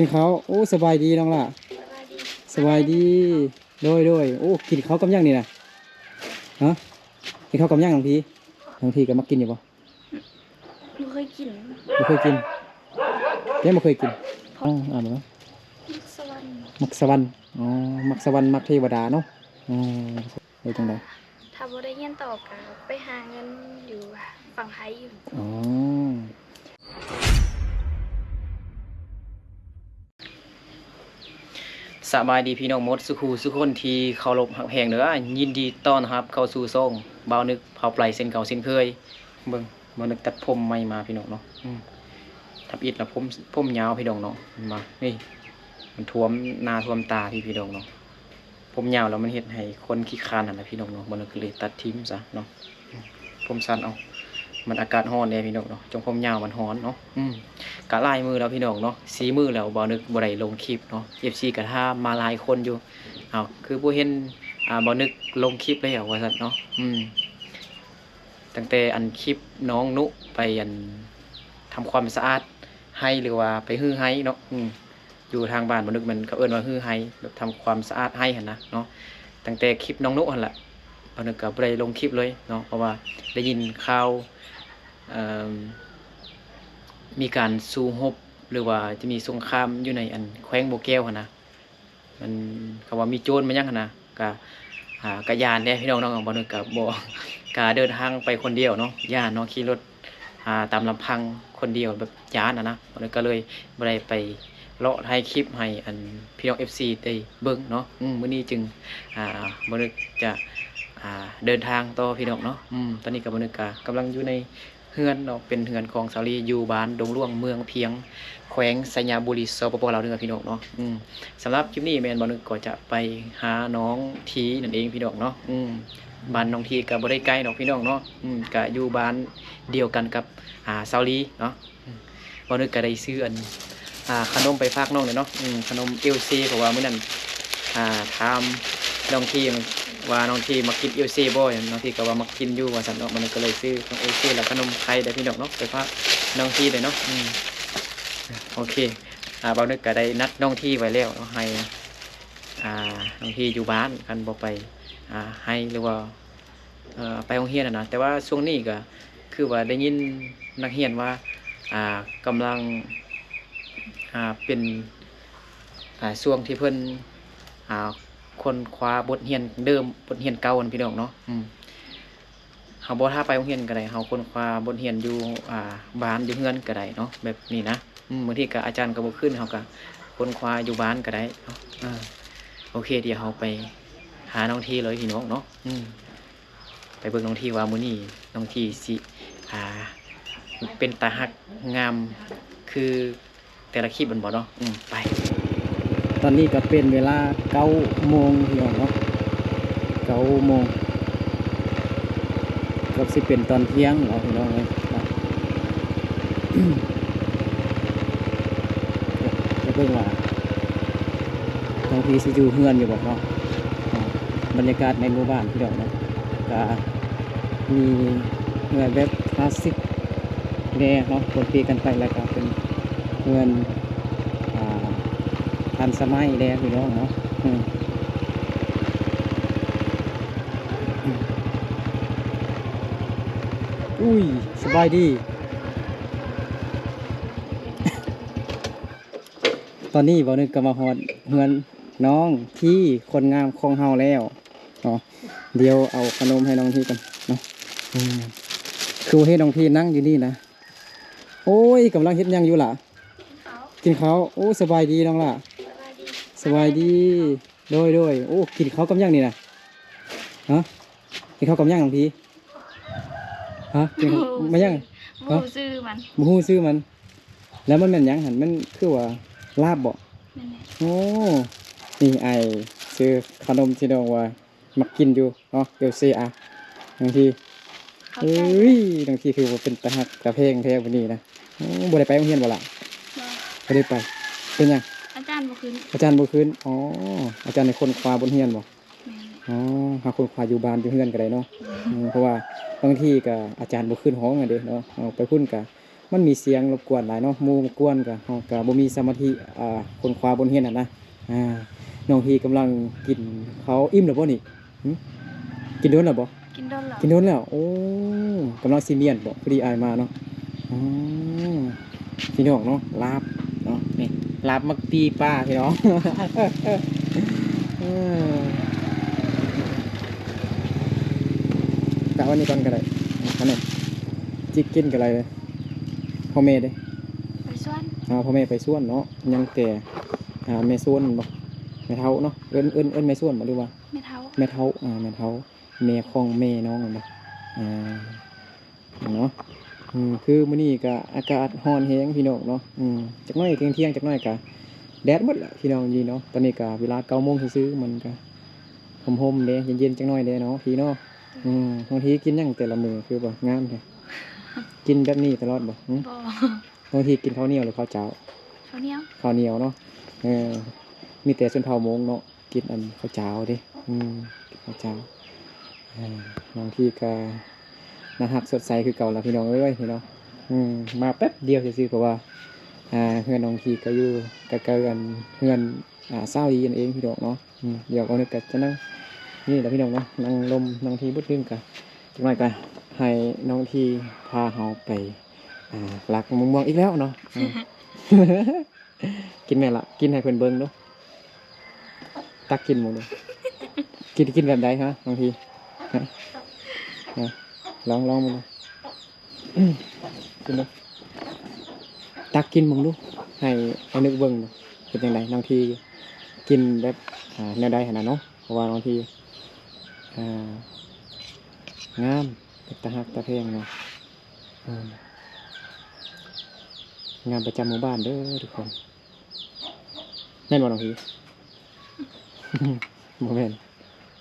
ກິນເຂົ້າ. ໂອ້ ສະບາຍດີນ້ອງຫຼ້າ. ສະບາຍດີ. ສະບາຍດີ. ໂດຍ ໂດຍ. ໂອ້ ກິນເຂົ້າກັບຫຍັງນີ້ນະ? ຮະ? ກິນເຂົ້າກັບຫຍັງນ້ອງທີ? ນ້ອງທີກໍມັກກິນຢູ່ບໍ່? ບໍ່ເຄີຍກິນ. ບໍ່ເຄີຍກິນ. ຍັງບໍ່ເຄີຍກິນ. ອໍ ອ່ານເບິ່ງເນາະ. ມັກສະຫວັນ. ມັກສະຫວັນ. ອໍ ມັກສະຫວັນ ມັກເທວະດາເນາະ. ອໍ ເຮັດຈັ່ງໃດ? ຖ້າບໍ່ໄດ້ຮຽນຕໍ່ກໍໄປຫາເງິນຢູ່ຝັ່ງໄທຢູ່. ອໍ ສະບາຍດີພີ່ນ້ອງໝົດສູ່ຄູ່ສູ່ຄົນທີ່ເຄົາລົບຮັກແພງເດີ. ຍິນດີຕ້ອນຮັບເຂົ້າສູ່ຊ່ອງບ່າວນຶກພາວໄປເຊັ່ນເກົ່າເຊັ່ນເຄີຍ. ເບິ່ງ ບ່າວນຶກຕັດຜົມໃໝ່ມາພີ່ນ້ອງເນາະ. ອືມ ທຳອິດລະຜົມ ຜົມຍາວພີ່ນ້ອງເນາະ. ເຫັນບໍ່ ນີ້ ມັນຖ້ວມໜ້າຖ້ວມຕາພີ່ ພີ່ນ້ອງເນາະ. ຜົມຍາວແລ້ວມັນເຮັດໃຫ້ຄົນຂີ້ຄ້ານຫັ້ນນະພີ່ນ້ອງເນາະ. ບ່າວນຶກກໍເລີຍຕັດຖິ້ມຊະເນາະ. ອືມ ຜົມສັ້ນເອົາ. ມັນອາກາດຮ້ອນແດ່ພີ່ນ້ອງເນາະ. ຈົ່ງຜົມຍາວມັນຮ້ອນເນາະ. ອືມ ກະຫຼາຍມື້ແລ້ວພີ່ນ້ອງເນາະ. ສີ່ມື້ແລ້ວບ່າວນຶກບໍ່ໄດ້ລົງຄລິບເນາະ. ເອັຟຊີກໍຖາມມາຫຼາຍຄົນຢູ່. ເອົາ ຄືບໍ່ເຫັນ ອ່າ ບ່າວນຶກລົງຄລິບແລ້ວວ່າຊັ້ນເນາະ. ອືມ ຕັ້ງແຕ່ອັນຄລິບນ້ອງນຸໄປອັນທຳຄວາມສະອາດໄຮ່ ຫຼືວ່າໄປຮື້ໄຮ່ເນາະ. ອືມ ຢູ່ທາງບ້ານບ່າວນຶກມັນເຂົາເອີ້ນວ່າຮື້ໄຮ່ ແບບທຳຄວາມສະອາດໄຮ່ຫັ້ນນະເນາະ. ຕັ້ງແຕ່ຄລິບນ້ອງນຸຫັ້ນລະ ບ່າວນຶກກໍບໍ່ໄດ້ລົງຄລິບເລີຍເນາະ ເພາະວ່າໄດ້ຍິນຂ່າວ ເອີ່ມ ມີການສູ້ຮົບ ຫຼືວ່າຈະມີສົງຄາມຢູ່ໃນອັນແຂວງບໍ່ແກ້ວຫັ້ນນະ. ມັນ ເຂົາວ່າມີໂຈນມາຫຍັງຫັ້ນນະ ກະ ອ່າ ກະຢ້ານແດ່ພີ່ນ້ອງເນາະ. ບ່າວນຶກກະບໍ່ ກະເດີນທາງໄປຄົນດຽວເນາະ ຢ້ານເນາະ. ຂີ່ລົດ ອ່າ ຕາມລຳພັງຄົນດຽວແບບຢ້ານຫັ້ນນະ. ບ່າວນຶກກະເລີຍບໍ່ໄດ້ໄປເລາະຖ່າຍຄລິບໃຫ້ອັນພີ່ນ້ອງເອັຟຊີໄດ້ເບິ່ງເນາະ. ອືມ ມື້ນີ້ຈຶ່ງ ອ່າ ບ່າວນຶກຈະ ອ່າ ເດີນທາງຕໍ່ພີ່ນ້ອງເນາະ. ອືມ ຕອນນີ້ກະ ບ່າວນຶກກະກຳລັງຢູ່ໃນ ເຮືອນເນາະ ເປັນເຮືອນຂອງສາວລີ ຢູ່ບ້ານດົງຫຼວງ ເມືອງພຽງ ແຂວງໄຊຍະບູລີ ສປປ ລາວ ເດີພີ່ນ້ອງເນາະ. ອືມ ສຳລັບຄລິບນີ້ແມ່ນບ່າວນຶກກໍຈະໄປຫານ້ອງທີນັ້ນເອງພີ່ນ້ອງເນາະ. ອືມ ບ້ານນ້ອງທີກໍບໍ່ໄດ້ໄກດອກພີ່ນ້ອງເນາະ. ອືມ ກໍຢູ່ບ້ານດຽວກັນກັບ ອ່າ ສາວລີເນາະ. ອືມ ບ່າວນຶກກໍໄດ້ຊື້ອັນ ອ່າ ຂະໜົມໄປຝາກນ້ອງແດ່ເນາະ. ອືມ ຂະໜົມເອວເຊ ເພາະວ່າມື້ນັ້ນ ອ່າ ຖາມນ້ອງທີວ່ານ້ອງທີມັກກິນເອວເຊບໍ່ ນ້ອງທີກໍວ່າມັກກິນຢູ່ວ່າຊັ້ນເນາະ. ບ່າວນຶກກໍເລີຍຊື້ຂອງເອວເຊ ແລະຂະໜົມໄຂ່ໄດ້ພີ່ນ້ອງເນາະ ໄປຝາກນ້ອງທີໄດ້ເນາະ. ອືມ ໂອເຄ ອ່າ ບ່າວນຶກກໍໄດ້ນັດນ້ອງທີໄວ້ແລ້ວເນາະ ໃຫ້ ອ່າ ນ້ອງທີຢູ່ບ້ານ ຄັນບໍ່ໄປ ອ່າ ໄຮ່ ຫຼືວ່າ ເອີ່ ໄປໂຮງຮຽນຫັ້ນນະ. ແຕ່ວ່າຊ່ວງນີ້ກໍຄືວ່າໄດ້ຍິນນັກຮຽນວ່າ ອ່າ ກຳລັງ ອ່າ ເປັນ ອ່າ ຊ່ວງທີ່ເພິ່ນ ອ່າ ຄົ້ນຄວ້າບົດຮຽນເດີມ ບົດຮຽນເກົ່າຫັ້ນພີ່ນ້ອງເນາະ. ອືມ ເຮົາບໍ່ຖ້າໄປໂຮງຮຽນກໍໄດ້ ເຮົາຄົ້ນຄວ້າບົດຮຽນຢູ່ ອ່າ ບ້ານຢູ່ເຮືອນກໍໄດ້ເນາະ ແບບນີ້ນະ. ອືມ ບາງທີກໍອາຈານກໍບໍ່ຂຶ້ນ ເຮົາກໍຄົ້ນຄວ້າຢູ່ບ້ານກໍໄດ້ເນາະ. ເອີ ໂອເຄ ດຽວເຮົາໄປຫານ້ອງທີເລີຍພີ່ນ້ອງເນາະ. ອືມ ໄປເບິ່ງນ້ອງທີວ່າມື້ນີ້ນ້ອງທີຊິ ອ່າ ເປັນຕາຮັກງາມຄືແຕ່ລະຄລິບແມ່ນບໍ່ເນາະ. ອືມ ໄປ ຕອນນີ້ກໍເປັນເວລາເກົ້າໂມງພີ່ນ້ອງເນາະ ເກົ້າໂມງ ເກືອບຊິເປັນຕອນທ່ຽງແລ້ວພີ່ນ້ອງເອີຍ. ໄປເບິ່ງວ່ານ້ອງທີຊິຢູ່ເຮືອນຢູ່ບໍ່ເນາະ. ອ່າ ບັນຍາກາດໃນໝູ່ບ້ານພີ່ນ້ອງເນາະ ກະມີເຮືອນແບບຄລາສສິກແດ່ເນາະ ປົນປີກັນໄປ ແລ້ວກະເປັນເຮືອນ ອ່າ ທັນສະໄໝແດ່ພີ່ນ້ອງເນາະ. ອືມ ອຸ້ຍ ສະບາຍດີ. ຕອນນີ້ບ່າວນຶກກໍມາຮອດເຮືອນນ້ອງທີຄົນງາມຂອງເຮົາແລ້ວເນາະ. ດຽວເອົາຂະໜົມໃຫ້ນ້ອງທີກ່ອນເນາະ. ອືມ ຄືວ່າເຫັນນ້ອງທີນັ່ງຢູ່ນີ້ນະ. ໂອ້ຍ ກຳລັງເຮັດຫຍັງຢູ່ລະ? ກິນເຂົ້າ. ໂອ້ ສະບາຍດີນ້ອງຫຼ້າ. ສະບາຍດີ. ໂດຍ ໂດຍ. ໂອ້ ກິນເຂົ້າກັບຫຍັງນີ້ນະ? ຮະ? ກິນເຂົ້າກັບຫຍັງນ້ອງທີ? ຮະ? ກິນເຂົ້າ ບໍ່ ມາຫຍັງ? ບໍ່ຮູ້ຊື່ມັນ. ບໍ່ຮູ້ຊື່ມັນ. ແລ້ວມັນແມ່ນຫຍັງຫັ້ນ? ມັນຄືວ່າລາບບໍ? ແມ່ນແຫຼະ. ໂອ້ ນີ້ອ້າຍຊື້ຂະໜົມທີ່ນ້ອງວ່າມັກກິນຢູ່ເນາະ ເອວເຊ. ອ່ະ ນ້ອງທີ. ຂອບໃຈ. ເອີຍ ນ້ອງທີຄືວ່າເປັນຕາຮັກຕາແພງແທ້ມື້ນີ້ນະ. ໂອ້ ບໍ່ໄດ້ໄປໂຮງຮຽນບໍ່ລະ? ບໍ່ ບໍ່ໄດ້ໄປ. ເປັນຫຍັງ? ອາຈານບໍ່ຂຶ້ນ. ອາຈານບໍ່ຂຶ້ນ. ອໍ ອາຈານໃຫ້ຄົ້ນຄວ້າບົດຮຽນບໍ? ແມ່ນແຫຼະ. ອໍ ຫາຄົ້ນຄວ້າຢູ່ບ້ານຢູ່ເຮືອນກໍໄດ້ເນາະ. ອືມ ເພາະວ່າບາງທີກໍອາຈານບໍ່ຂຶ້ນຫ້ອງຫັ້ນເດ້ເນາະ. ເອົາ ໄປພຸ້ນກໍ ມັນມີສຽງລົບກວນຫຼາຍເນາະ ໝູ່ມາກວນກະ ເຮົາກະບໍ່ມີສະມາທິ ອ່າ ຄົ້ນຄວ້າບົດຮຽນຫັ້ນນະ. ອ່າ ນ້ອງທີ່ກຳລັງກິນເຂົ້າ ອີ່ມແລ້ວບໍ່ນີ້? ຫຶ? ກິນດົນແລ້ວບໍ່? ກິນດົນແລ້ວ ກິນດົນແລ້ວ. ໂອ້ ກຳລັງຊິມ້ຽນບໍ່? ພໍດີອ້າຍມາເນາະ. ອໍ ພີ່ນ້ອງເນາະ ລາບເນາະ ນີ້ລາບໝາກປີປ່າພີ່ນ້ອງ. ເອີ ກະເອົາອັນນີ້ກ່ອນກະໄດ້ ອັນນີ້ຈິກກິນກະໄດ້ເລີຍ. ພໍ່ແມ່ເດ້? ໄປສວນ. ອ່າ ພໍ່ແມ່ໄປສວນເນາະ ຍັງແຕ່ ອ່າ ແມ່ສວນແມ່ນບໍ່? ແມ່ເຖົ້າເນາະ ເອີ້ນ ເອີ້ນ ເອີ້ນແມ່ສວນບໍ່ ຫຼືວ່າ ແມ່ເຖົ້າ ແມ່ເຖົ້າ ອ່າ ແມ່ເຖົ້າ ແມ່ຂອງແມ່ນ້ອງແມ່ນບໍ່? ອ່າ ເນາະ ອືມ ຄືມື້ນີ້ກະອາກາດຮ້ອນແຮງພີ່ນ້ອງເນາະ. ອືມ ຈັກໜ້ອຍທ່ຽງໆ ຈັກໜ້ອຍກະແດດໝົດແຫຼະພີ່ນ້ອງ ນີ້ເນາະ. ຕອນນີ້ກະເວລາເກົ້າໂມງຊື່ໆ ມັນກະຮົ່ມໆເດ້ ເຢັນໆ ຈັກໜ້ອຍເດ້ເນາະ ພີ່ເນາະ. ອືມ ນ້ອງທີ່ກິນຫຍັງແຕ່ລະມື້ຄືວ່າງາມແທ້? ກິນແບບນີ້ຕະຫຼອດບໍ່? ຫຶ? ບໍ່. ນ້ອງທີ່ກິນເຂົ້າໜຽວ ຫຼື ເຂົ້າຈ້າວ? ເຂົ້າໜຽວ. ເຂົ້າໜຽວເນາະ. ເອີ ມີແຕ່ຊົນເຜົ່າມົ້ງເນາະ ກິນອັນເຂົ້າຈ້າວເດ້. ອືມ ເຂົ້າຈ້າວ. ເອີ ນ້ອງທີ່ກະໜ້າຮັກສົດໃສຄືເກົ່າລະພີ່ນ້ອງເອີຍ ນີ້ເນາະ. ອືມ ມາແປັບດຽວຊື່ໆ ເພາະວ່າ ອ່າ ເຮືອນນ້ອງທີ່ກະຢູ່ໃກ້ໆ ອັນ ເຮືອນ ອ່າ ສາວລີຫັ້ນເອງພີ່ນ້ອງເນາະ. ອືມ ດຽວເຮົາກະຈະນັ່ງນີ້ລະພີ່ນ້ອງເນາະ ນັ່ງລົມ ນັ່ງທີ່ບົດດຶງກະ ຈັກໜ້ອຍກະໃຫ້ນ້ອງທີ່ພາເຮົາໄປ ອ່າ ລັກມະມ່ວງອີກແລ້ວເນາະ. ອືມ ກິນແມ່ນລະ ກິນໃຫ້ເພິ່ນເບິ່ງດູ ຕັກກິນເບິ່ງດູ. ກິນ ກິນແບບໃດຮະ ນ້ອງທີ່? ຮະ ຮະ ລອງ ລອງເບິ່ງດູ. ກິນເນາະ ຕັກກິນເບິ່ງດູ ໃຫ້ອ້າຍນຶກເບິ່ງເປັນຈັ່ງໃດ ນ້ອງທີ່ກິນແບບ ອ່າ ແນວໃດຫັ້ນນະເນາະ. ເພາະວ່ານ້ອງທີ່ ອ່າ ງາມ ເປັນຕາຮັກຕາແພງເນາະ. ອືມ ງາມປະຈຳໝູ່ບ້ານເດີທຸກຄົນ. ແມ່ນບໍ່ນ້ອງທີ່? ບໍ່ແມ່ນ.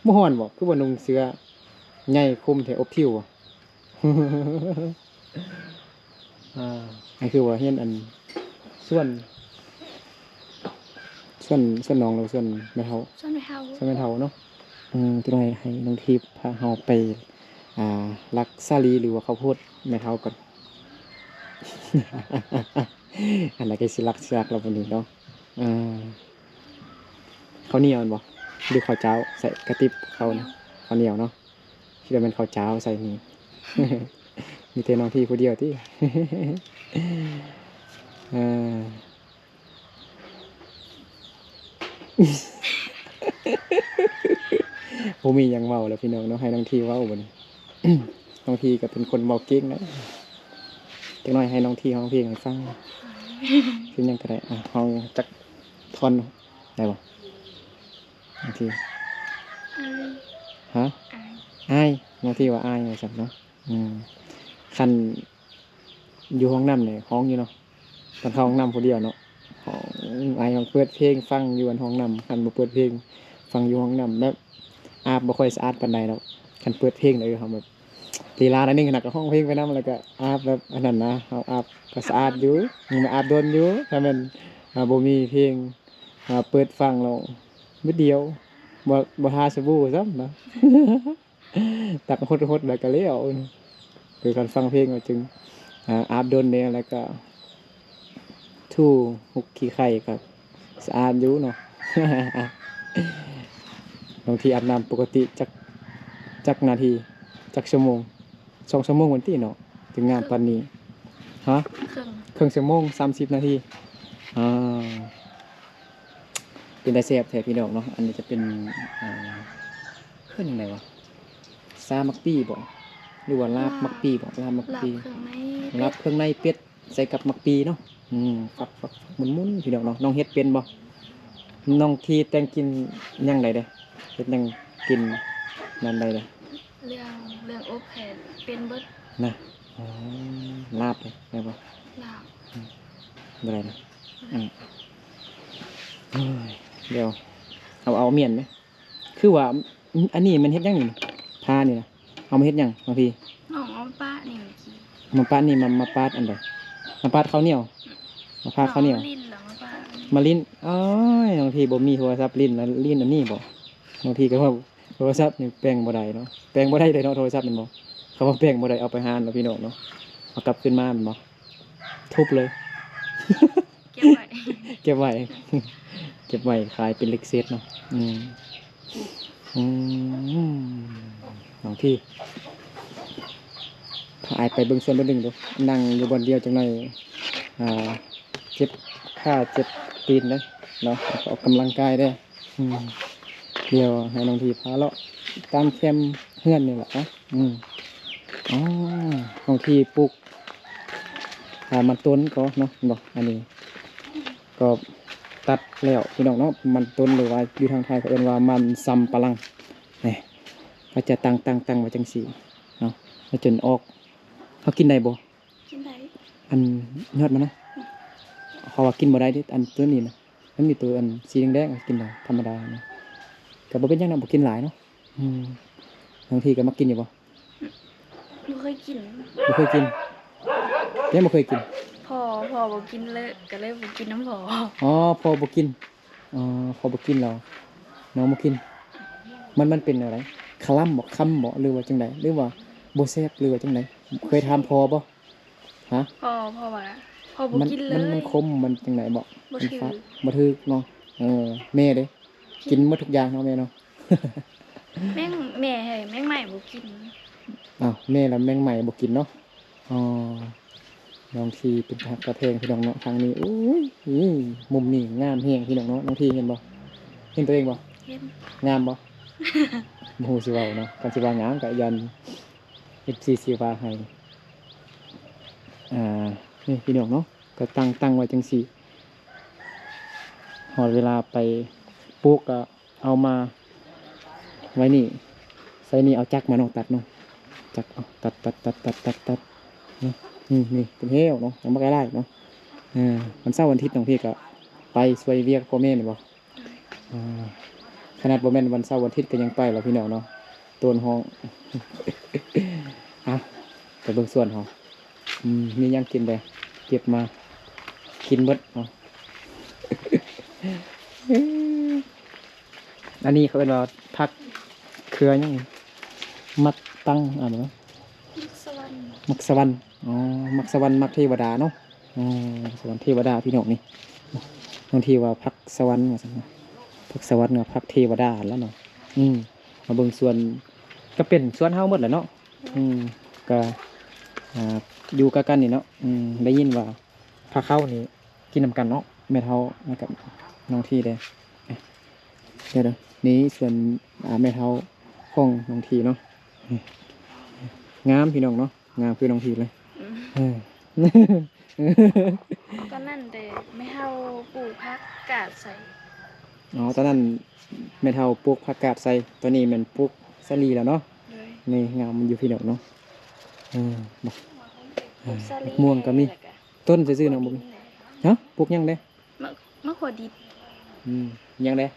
ບໍ່ຮ້ອນບໍ່? ຄືບໍ່ນຸ່ງເສື້ອໃຫຍ່ຄຸມແທ້ ອົບຜິວບໍ່? ອ່າ ອັນຄືວ່າເຮັດອັນ ສວນ ສວນ ສວນນ້ອງ ຫຼືວ່າສວນແມ່ເຖົ້າ? ສວນແມ່ເຖົ້າ. ສວນແມ່ເຖົ້າເນາະ. ອືມ ຈັກໜ້ອຍໃຫ້ນ້ອງທີບພາເຮົາໄປ ອ່າ ລັກສາລີ ຫຼືວ່າເຂົ້າໂພດແມ່ເຖົ້າກ່ອນ. ອັນໃດກໍຊິລັກຊິລັກແລ້ວບັດນີ້ເນາະ. ອ່າ ເຂົ້າໜຽວແມ່ນບໍ່ ຫຼືເຂົ້າຈ້າວ? ໃສ່ກະຕິບເຂົ້າ ເຂົ້າໜຽວ ເຂົ້າໜຽວເນາະ. ຄິດວ່າແມ່ນເຂົ້າຈ້າວໃສ່ນີ້. ມີແຕ່ນ້ອງທີ່ຜູ້ດຽວຕິ? ເອີ ບໍ່ມີຫຍັງເວົ້າແລ້ວພີ່ນ້ອງເນາະ ໃຫ້ນ້ອງທີ່ເວົ້າບັດນີ້. ນ້ອງທີ່ກໍເປັນຄົນເວົ້າເກັ່ງນະ. ຈັກໜ້ອຍໃຫ້ນ້ອງທີ່ຮ້ອງເພງໃຫ້ຟັງ. ຄືຫຍັງກໍໄດ້ ອ່ະ ຮ້ອງຈັກທ່ອນໄດ້ບໍ່? ນ້ອງທີ່ ອາຍ ຮະ? ອາຍ ອາຍ ນ້ອງທີ່ວ່າອາຍວ່າຊັ້ນເນາະ. ອືມ ຄັນຢູ່ຫ້ອງນ້ຳນີ້ຮ້ອງຢູ່ເນາະ ຕອນເຂົ້າຫ້ອງນ້ຳຜູ້ດຽວເນາະ. ອາຍມັກເປີດເພງຟັງຢູ່ອັນຫ້ອງນ້ຳ ຄັນບໍ່ເປີດເພງຟັງຢູ່ຫ້ອງນ້ຳ ແບບອາບບໍ່ຄ່ອຍສະອາດປານໃດດອກ. ຄັນເປີດເພງແລ້ວເຮົາແບບລີລາໜ້ອຍໜຶ່ງຫັ້ນນະ ກໍຮ້ອງເພງໄປນຳ ແລ້ວກໍອາບແບບອັນນັ້ນນະ. ເຮົາອາບກໍສະອາດຢູ່ ອືມ ອາບດົນຢູ່. ຖ້າແມ່ນ ອ່າ ບໍ່ມີເພງ ອ່າ ເປີດຟັງແລ້ວ ບຶດດຽວ ບໍ່ ບໍ່ທາສະບູຊ້ຳນະ. ຕັກຫົດໆ ແລ້ວກໍແລ້ວ. ຄືຄັນຟັງເພງກໍຈຶ່ງ ອ່າ ອາບດົນແດ່ ແລ້ວກໍຖູຮຸກຂີ້ໄຂ່ກໍສະອາດຢູ່ເນາະ. ບາງທີອາບນ້ຳປົກກະຕິຈັກ ຈັກນາທີ ຈັກຊົ່ວໂມງ? ສອງຊົ່ວໂມງພຸ້ນຕິເນາະ ຈຶ່ງງາມປານນີ້. ຮະ? ເຄິ່ງ ເຄິ່ງຊົ່ວໂມງ ສາມສິບນາທີ. ອ່າ ເປັນຕາແຊບແທ້ພີ່ນ້ອງເນາະ. ອັນນີ້ຈະເປັນ ອ່າ ເອີ້ນຫຍັງໄດວະ ຊາໝາກປີບໍ່ ຫຼືວ່າລາບໝາກປີບໍ່? ລາບໝາກປີ ລາບເຄື່ອງໃນ ລາບເຄື່ອງໃນເປັດໃສ່ກັບໝາກປີເນາະ. ອືມ ຟັກໆ ໝຸນໆ ພີ່ນ້ອງເນາະ. ນ້ອງເຮັດເປັນບໍ່? ນ້ອງທີ່ແຕ່ງກິນຫຍັງໄດ້ເດ້ ເຮັດຫຍັງກິນນັ້ນໄດ້ເດ້? ເລື່ອງ ເລື່ອງອົບແພນເປັນເບິດນະ. ອໍ ລາບເດ້ ໄດ້ບໍ່? ລາບ ອືມ ບໍ່ໄດ້ນະ. ອືມ ໂອ້ຍ ດຽວ ເອົາ ເອົາມ້ຽນເດ້. ຄືວ່າ ອັນນີ້ແມ່ນເຮັດຫຍັງນີ້? ພານີ້ນະ ເອົາມາເຮັດຫຍັງ ນ້ອງພີ? ນ້ອງເອົາມາປະນີ້ເມື່ອກີ້. ມາປະນີ້ ມາ ມາປາດອັນໃດ? ມາປາດເຂົ້າໜຽວ? ມາປາດເຂົ້າໜຽວ ນ້ອງມາຫຼິ້ນລະ ມາປະ ມາຫຼິ້ນ. ໂອ້ຍ ນ້ອງພີບໍ່ມີໂທລະສັບຫຼິ້ນລະ ຫຼິ້ນອັນນີ້ບໍ່? ນ້ອງພີກໍວ່າໂທລະສັບນີ້ແປງບໍ່ໄດ້ເນາະ ແປງບໍ່ໄດ້ເດ້ເນາະ ໂທລະສັບແມ່ນບໍ່? ເຂົາວ່າແປງບໍ່ໄດ້ ເອົາໄປຮ້ານເນາະ ພີ່ນ້ອງເນາະ. ເອົາກັບຄືນມາແມ່ນບໍ່? ທຸບເລີຍ ເກັບໄວ້ ເກັບໄວ້ ເກັບໄວ້ຂາຍເປັນເຫຼັກເສດເນາະ. ອືມ ອືມ ນ້ອງທີ ພາອ້າຍໄປເບິ່ງສວນບ່ອນໜຶ່ງດູ ນັ່ງຢູ່ບ່ອນດຽວຈັກໜ່ອຍ ອ່າ ເຈັບຂາເຈັບຕີນເດ້ເນາະ ອອກກຳລັງກາຍເດ້. ອືມ ດຽວໃຫ້ນ້ອງທີພາເລາະຕາມແຄມເຮືອນນີ້ແຫຼະເນາະ. ອືມ ອໍ ນ້ອງທີປູກ ອ່າ ມັນຕົ້ນກໍເນາະ ເຫັນບໍ່? ອັນນີ້ກໍຕັດແລ້ວພີ່ນ້ອງເນາະ ມັນຕົ້ນ ຫຼືວ່າຢູ່ທາງໄທເຂົາເອີ້ນວ່າມັນສຳປະຫຼັງ. ນີ້ ເຂົາຈະຕັ້ງ ຕັ້ງ ຕັ້ງໄວ້ຈັ່ງຊີ້ເນາະ ແລ້ວຈົນອອກ. ເຮົາກິນໄດ້ບໍ່? ກິນໄດ້ ອັນຍອດມັນນະ. ເຂົາວ່າກິນບໍ່ໄດ້ເດ້ ອັນໂຕນີ້ນະ ມັນມີໂຕອັນສີແດງໆ ກິນໄດ້ທຳມະດານະ ກໍບໍ່ເປັນຫຍັງເນາະ ບໍ່ກິນຫຼາຍເນາະ. ອືມ ບາງທີກໍມັກກິນຢູ່ບໍ່? ບໍ່ເຄີຍກິນ ບໍ່ເຄີຍກິນ. ເປັນຫຍັງບໍ່ເຄີຍກິນ? ພໍ່ ພໍ່ບໍ່ກິນເລີຍ ກໍເລີຍບໍ່ກິນນຳພໍ່. ອໍ ພໍ່ບໍ່ກິນ. ອໍ ພໍ່ບໍ່ກິນແລ້ວ ນ້ອງບໍ່ກິນ. ມັນ ມັນເປັນແນວໃດ? ຄະລຳບໍ່? ຄຳບໍ່? ຫຼືວ່າຈັ່ງໃດ? ຫຼືວ່າບໍ່ແຊບ ຫຼືວ່າຈັ່ງໃດ? ເຄີຍຖາມພໍ່ບໍ່? ຮະ? ພໍ່ ພໍ່ວ່າ ພໍ່ບໍ່ກິນເລີຍ. ມັນ ມັນ ມັນຂົມ ມັນຈັ່ງໃດບໍ? ບໍ່ຖືກ ມັນຝາດ ບໍ່ຖືກເນາະ. ເອີ ແມ່ເດ້ ກິນໝົດທຸກຢ່າງເນາະແມ່ເນາະ. ແມງ ແມ່ໃຫ້ແມງໄມ້ບໍ່ກິນ. ອ້າວ ແມ່ລະແມງໄມ້ບໍ່ກິນເນາະ. ອໍ ນ້ອງທີເປັນຕາຮັກຕາແພງພີ່ນ້ອງເນາະ ທາງນີ້. ໂອ້ຍ ມຸມນີ້ງາມແຮງພີ່ນ້ອງເນາະ. ນ້ອງທີເຫັນບໍ່? ເຫັນຕົວເອງບໍ່? ເຫັນ. ງາມບໍ່? ບໍ່ຮູ້ຊິເວົ້າເນາະ ຄັນຊິວ່າງາມກໍຢ້ານເອັຟຊີຊິວ່າໃຫ້. ອ່າ ນີ້ພີ່ນ້ອງເນາະ ກໍຕັ້ງ ຕັ້ງໄວ້ຈັ່ງຊີ້ ຮອດເວລາໄປປູກກໍ ເອົາມາໄວ້ນີ້ ໃສ່ນີ້ ເອົາຈັກມາເນາະ ຕັດເນາະ ຈັກ ເອົາ ຕັດ ຕັດ ຕັດ ຕັດ ຕັດ ຕັດ ນີ້ ນີ້ ນີ້ ເປັນແຫ້ວເນາະ ຍັງບໍ່ໄດ້ຫຼາຍເນາະ. ເອີ ວັນເສົາວັນອາທິດນ້ອງພີກະໄປຊ່ວຍວຽກພໍ່ແມ່ແມ່ນບໍ່? ອ່າ ຂະໜາດບໍ່ແມ່ນວັນເສົາວັນອາທິດກໍຍັງໄປແລ້ວພີ່ນ້ອງເນາະ ໂຕນຮ້ອງ. ເອົາ ໄປເບິ່ງສວນເຮົາ. ອືມ ມີຫຍັງກິນແດ່ ເກັບມາກິນເບິດເນາະ. ອັນນີ້ເຂົາເອີ້ນວ່າຜັກເຄືອຫຍັງ? ໝາກຕັງ ອ່ານວ່າ ໝາກສະຫວັນ. ໝາກສະຫວັນ ອໍ ໝາກສະຫວັນ ໝາກເທວະດາເນາະ. ອໍ ໝາກສະຫວັນເທວະດາພີ່ນ້ອງນີ້. ບາງທີວ່າຜັກສະຫວັນວ່າຊັ້ນນະ ຜັກສະຫວັນກັບຜັກເທວະດາຫັ້ນລະເນາະ. ອືມ ມາເບິ່ງສວນ ກໍເປັນສວນເຮົາໝົດແຫຼະເນາະ. ອືມ ກໍ ອ່າ ຢູ່ໃກ້ກັນນີ້ເນາະ. ອືມ ໄດ້ຍິນວ່າພາເຂົ້ານີ້ກິນນຳກັນເນາະ ແມ່ເຖົ້າກັບນ້ອງທີເດ້. ດຽວໆ ນີ້ສວນ ອ່າ ແມ່ເຖົ້າຂອງນ້ອງທີເນາະ. ງາມພີ່ນ້ອງເນາະ ງາມຄືນ້ອງທີເລີຍ. ອືມ ເອີ ຕອນນັ້ນແຕ່ແມ່ເຖົ້າປູກຜັກກາດໃສ່. ອໍ ຕອນນັ້ນແມ່ເຖົ້າປູກຜັກກາດໃສ່ ຕອນນີ້ແມ່ນປູກສາລີແລ້ວເນາະ. ໂດຍ ນີ້ງາມຢູ່ພີ່ນ້ອງເນາະ. ເອີ ໝາກ ປູກສາລີ ໝາກມ່ວງກໍມີ ແລ້ວກໍ ຕົ້ນຊື່ໆເນາະ ບໍ່ມີ. ຮະ? ປູກຫຍັງແດ່? ໝາກ ໝາກຫົວດິບ. ອືມ ຫຍັງແດ່?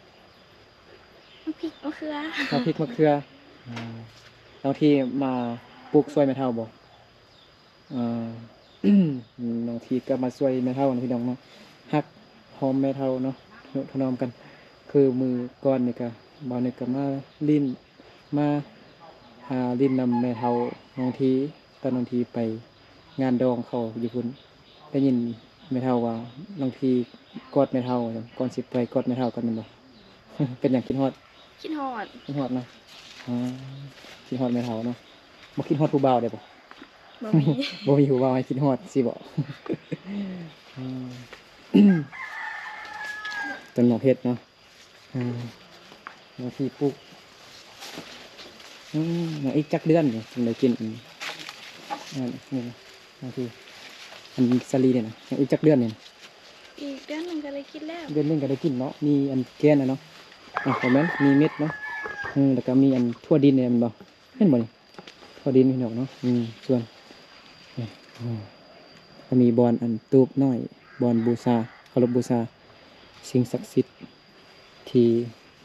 ໝາກພິກ ໝາກເຂືອ. ໝາກພິກ ໝາກເຂືອ. ອືມ ນ້ອງທີມາປູກຊ່ວຍແມ່ເຖົ້າບໍ່? ເອີ ນ້ອງທີກໍມາຊ່ວຍແມ່ເຖົ້ານະພີ່ນ້ອງເນາະ ຮັກຫອມແມ່ເຖົ້າເນາະ ທະນຸຖະໜອມກັນ. ຄືມື້ກ່ອນນີ້ກໍ ບ່າວນຶກກໍມາຫຼິ້ນ ມາ ອ່າ ຫຼິ້ນນຳແມ່ເຖົ້ານ້ອງທີ ຕອນນ້ອງທີໄປງານດອງເຂົາຢູ່ພຸ້ນ ໄດ້ຍິນແມ່ເຖົ້າວ່າ ນ້ອງທີກອດແມ່ເຖົ້າວ່າຊັ້ນ ກ່ອນຊິໄປກອດແມ່ເຖົ້າກັນແມ່ນບໍ່? ເປັນຫຍັງຄິດຮອດ? ຄິດຮອດ ຄິດຮອດເນາະ. ອໍ ຄິດຮອດແມ່ເຖົ້າເນາະ. ບໍ່ຄິດຮອດຜູ້ບ່າວເດ້ບໍ່? ບໍ່ມີ ບໍ່ມີຜູ້ບ່າວໃຫ້ຄິດຮອດຊີ້ບໍ? ອືມ ຕົ້ນໝາກເຜັດເນາະ. ອືມ ນ້ອງທີປູກ ອືມ ຍັງອີກຈັກເດືອນນີ້ຈຶ່ງໄດ້ກິນ ອັນ ອັນນີ້ນະ ນ້ອງທີ ອັນສາລີນີ້ນະ ຍັງອີກຈັກເດືອນນີ້ນະ? ອີກເດືອນໜຶ່ງກໍໄດ້ກິນແລ້ວ. ເດືອນໜຶ່ງກໍໄດ້ກິນເນາະ ມີອັນແກ່ນນະເນາະ. ອ່າ ບໍ່ແມ່ນ ມີເມັດເນາະ. ອືມ ແລ້ວກໍມີອັນຖົ່ວດິນນີ້ແມ່ນບໍ່? ແມ່ນບໍ່ນີ້? ພໍດີພີ່ນ້ອງເນາະ. ອືມ ສ່ວນ ນີ້ ອືມ ກໍມີບ່ອນອັນຕູບນ້ອຍ ບ່ອນບູຊາ ເຄົາລົບບູຊາສິ່ງສັກສິດທີ່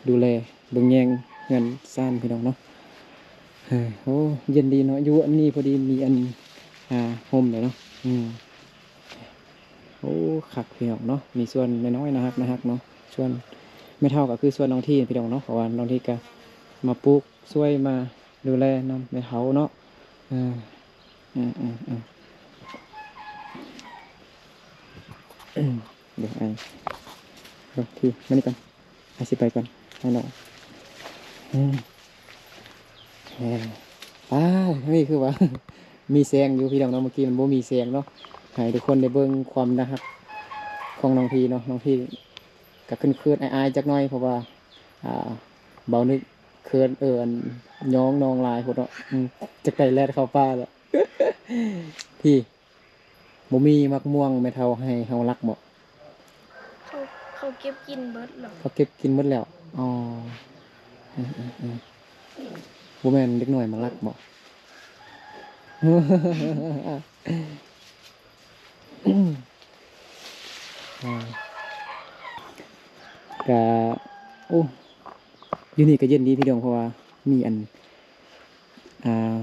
ດູແລເບິ່ງແຍງເຮືອນຊານພີ່ນ້ອງເນາະ. ເອີ ໂອ້ ເຢັນດີເນາະ ຢູ່ອັນນີ້ພໍດີມີອັນ ອ່າ ຮົ່ມເດ້ເນາະ. ອືມ ໂອ້ ຄັກພີ່ນ້ອງເນາະ ມີສວນນ້ອຍໆ ໜ້າຮັກໆ ເນາະ. ສ່ວນແມ່ເຖົ້າກໍຄືສ່ວນນ້ອງທີພີ່ນ້ອງເນາະ ເພາະວ່ານ້ອງທີກໍມາປູກ ຊ່ວຍມາດູແລນຳແມ່ເຖົ້າເນາະ. ເອີ ເອີ ເອີ ເອີ. ເດີ ອ້າຍ ເບິ່ງທີ່ ມານີ້ກ່ອນ ອ້າຍຊິໄປກ່ອນ ອ້າຍນ້ອງ ອືມ ແມ່ນ ປ້າ ນີ້ຄືວ່າ ມີແສງຢູ່ພີ່ນ້ອງເນາະ ເມື່ອກີ້ມັນບໍ່ມີແສງເນາະ ໃຫ້ທຸກຄົນໄດ້ເບິ່ງຄວາມໜ້າຮັກຂອງນ້ອງທີເນາະ ນ້ອງທີກໍເຂີນໆ ອາຍໆ ຈັກໜ້ອຍ ເພາະວ່າ ອ່າ ເບົານຶກເຂີນ ເອີ ອັນ ຍ້ອງນ້ອງຫຼາຍໂພດເນາະ ອືມ ຈັກໄດ້ແລ່ນເຂົ້າປ່າແລ້ວ ພີ້ ບໍ່ມີໝາກມ່ວງແມ່ເຖົ້າໃຫ້ເຮົາລັກບໍ່? ເຂົາ ເຂົາເກັບກິນເບິດແລ້ວ ເຂົາເກັບກິນເບິດແລ້ວ ອໍ ອືມໆໆ ບໍ່ແມ່ນເດັກນ້ອຍມາລັກບໍ່? ອ່າ ກະ ໂອ້ ຢູ່ນີ້ກະເຢັນດີພີ່ນ້ອງ ເພາະວ່າມີອັນ ອ່າ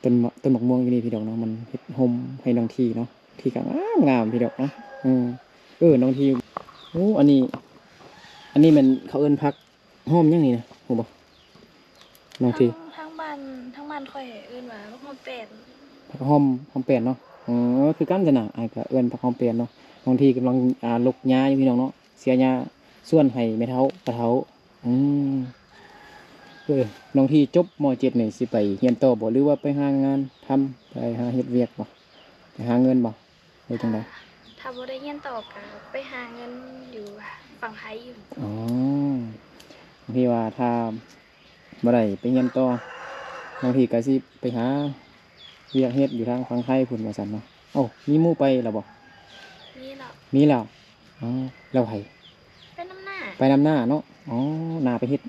ຕົ້ນ ຕົ້ນໝາກມ່ວງຢູ່ນີ້ພີ່ນ້ອງເນາະ ມັນເຮັດຮົ່ມໃຫ້ນ້ອງທີເນາະ ທີກະງາມໆ ພີ່ນ້ອງເນາະ ເອີ ເອີ ນ້ອງທີ ໂອ້ ອັນນີ້ ອັນນີ້ແມ່ນເຂົາເອີ້ນຜັກ ຫອມຫຍັງນີ້ນະ ຮູ້ບໍ່ນ້ອງທີ? ທາງ ທາງບ້ານ ທາງບ້ານຂ້ອຍເອີ້ນວ່າຫອມແປ້ນ ຜັກຫອມ ຫອມແປ້ນເນາະ ເອີ ຄືກັນຊັ້ນນະ ອ້າຍກະເອີ້ນຜັກຫອມແປ້ນເນາະ ນ້ອງທີກຳລັງ ອ່າ ລົກຫຍ້າຢູ່ພີ່ນ້ອງເນາະ ເສຍຫຍ້າສວນໃຫ້ແມ່ເຖົ້າ ປະເຖົ້າ ອືມ ເອີ ນ້ອງທີຈົບ ມໍເຈັດ ນີ້ຊິໄປຮຽນຕໍ່ບໍ່ ຫຼືວ່າໄປຫາງານທຳ ໄປຫາເຮັດວຽກບໍ່ ໄປຫາເງິນບໍ່? ຫຼືຈັ່ງໃດ? ຖ້າ ຖ້າບໍ່ໄດ້ຮຽນຕໍ່ກະໄປຫາເງິນຢູ່ຝັ່ງໄທຢູ່ ອໍ ບາງທີວ່າຖ້າບໍ່ໄດ້ໄປຮຽນຕໍ່ ບາງທີກະຊິໄປຫາວຽກເຮັດຢູ່ທາງຝັ່ງໄທພຸ້ນວ່າຊັ້ນເນາະ ເອົ້າ ມີໝູ່ໄປແລ້ວບໍ່? ມີແລ້ວ ມີແລ້ວ ອໍ ແລ້ວໃຜ? ໄປນຳນ້າ ໄປນຳນ້າເນາະ ອໍ ນ້າໄປເຮັດ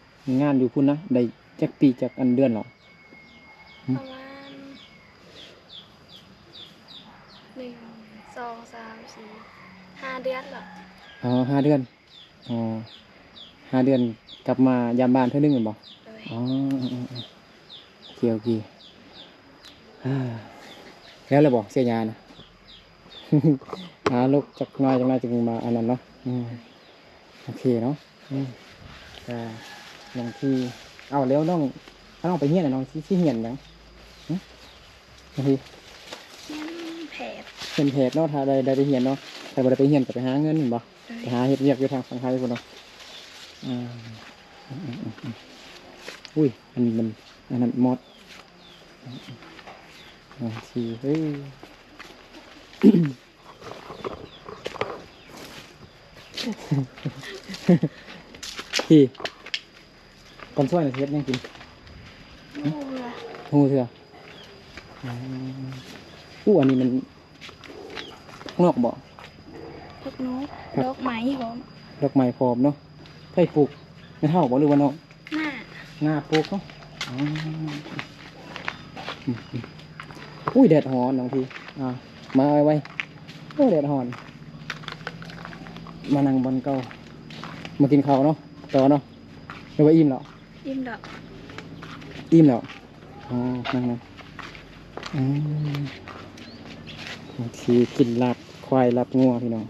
ງານຢູ່ພຸ້ນນະ ໄດ້ຈັກປີຈັກອັນເດືອນແລ້ວ? ປະມານ ໜຶ່ງ ສອງ ສາມ ສີ່ ຫ້າເດືອນແລ້ວ ອໍ ຫ້າເດືອນ ອໍ ຫ້າເດືອນກັບມາຢາມບ້ານເທື່ອໜຶ່ງແມ່ນບໍ່? ໂດຍ ອໍ ເອີໆ ໂອເຄ ໂອເຄ ແລ້ວແລ້ວບໍ່ ເສຍຫຍ້ານະ? ອ່າ ລົກຈັກໜ້ອຍ ຈັກໜ້ອຍຈຶ່ງມາອັນນັ້ນເນາະ ອືມ ໂອເຄເນາະ ອືມ ກະນ້ອງທີ ເອົ້າ ແລ້ວນ້ອງ ຖ້ານ້ອງໄປຮຽນນະ ນ້ອງຊິ ຊິຮຽນຫຍັງ? ຮຶ? ນ້ອງທີ ຮຽນແພດ ຮຽນແພດເນາະ ຖ້າໄດ້ ໄດ້ໄປຮຽນເນາະ ຖ້າບໍ່ໄດ້ໄປຮຽນກະໄປຫາເງິນແມ່ນບໍ່? ໂດຍ ໄປຫາເຮັດວຽກຢູ່ທາງຝັ່ງໄທພຸ້ນເນາະ ອືມ ອຸ້ຍ ອັນນີ້ມັນ ອັນນັ້ນມອດ ນ້ອງທີ ເອີຍ ທີ່ ຕອນຊ່ວຍນີ້ຊິເຮັດຫຍັງກິນ? ຫູເຮືອ ຫູເຮືອ ອືມ ອູ້ ອັນນີ້ມັນ ຜັກນອກບໍ່? ຜັກນອກ ຜັກ ດອກໄມ້ພ້ອມ ດອກໄມ້ພ້ອມເນາະ ໃຜປູກ? ແມ່ເຖົ້າບໍ່ ຫຼືວ່ານ້ອງ? ນ້າ ນ້າປູກເນາະ ອໍ ອືມໆ ອຸ້ຍ ແດດຮ້ອນນ້ອງພີ ອ່າ ມາໄວໆ ໂອ້ ແດດຮ້ອນ ມານັ່ງບ່ອນເກົ່າ ມາກິນເຂົ້າເນາະ ຕໍ່ເນາະ ຫຼືວ່າອີ່ມແລ້ວ? ອີ່ມແລ້ວ ອີ່ມແລ້ວ ອໍ ນັ່ງໆ ອືມ ບາງທີກິນລາບ ຄວາຍລັບງົວພີ່ນ້ອງ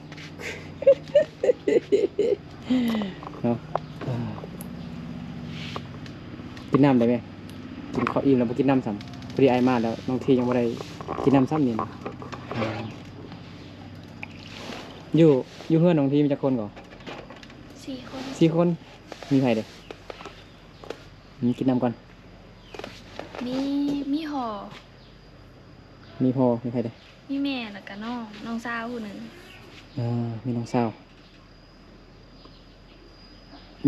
ເນາະ ກິນນ້ຳໄດ້ແມ? ກິນເຂົ້າອີ່ມແລ້ວບໍ່ກິນນ້ຳຊ້ຳ ພໍດີອ້າຍມາແລ້ວ ນ້ອງທີຍັງບໍ່ໄດ້ກິນນ້ຳຊ້ຳນີ້ນະ ຢູ່ ຢູ່ເຮືອນນ້ອງທີມີຈັກຄົນກໍ? ສີ່ຄົນ ສີ່ຄົນ ມີໃຜເດ? ກິນນ້ຳກ່ອນ ມີ ມີພໍ່ ມີພໍ່ ມີໃຜເດ? ມີແມ່ ແລ້ວກະນ້ອງ ນ້ອງສາວຜູ້ໜຶ່ງ ເອີ ມີນ້ອງສາວ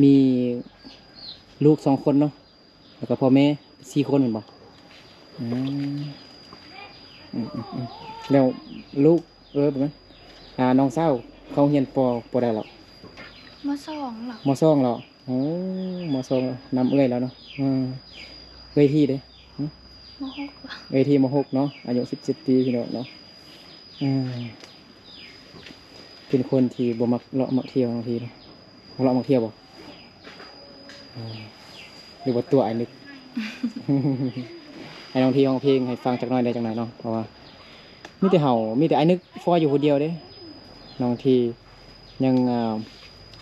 ມີລູກສອງຄົນເນາະ ແລ້ວກະພໍ່ແມ່ ສີ່ຄົນແມ່ນບໍ່? ອືມ ອືມໆໆ ແລ້ວລູກ ເອີ ບໍ່ແມ່ນ ອ່າ ນ້ອງສາວເຂົາຮຽນ ປ ປ ໃດແລ້ວ? ມໍສອງແລ້ວ ມໍສອງແລ້ວ ໂອ້ ມໍສອງແລ້ວ ນຳເອື້ອຍແລ້ວເນາະ ເອີ ເອື້ອຍທີເດ? ຮຶ? ມໍຫົກ ເອື້ອຍທີ ມໍຫົກເນາະ ອາຍຸສິບເຈັດປີພີ່ນ້ອງເນາະ ເອີ ເປັນຄົນທີ່ບໍ່ມັກເລາະມັກທ່ຽວ ນ້ອງທີເນາະ ມັກເລາະມັກທ່ຽວບໍ່? ເອີ ຫຼືວ່າຕົວອ້າຍນຶກ ໃຫ້ນ້ອງທີຮ້ອງເພງໃຫ້ຟັງຈັກໜ້ອຍໄດ້ຈັກໜ້ອຍເນາະ ເພາະວ່າມີແຕ່ເຮົາ ມີແຕ່ອ້າຍນຶກຟອຍຢູ່ຜູ້ດຽວເດ້ ນ້ອງທີ ຍັງ ອ່າ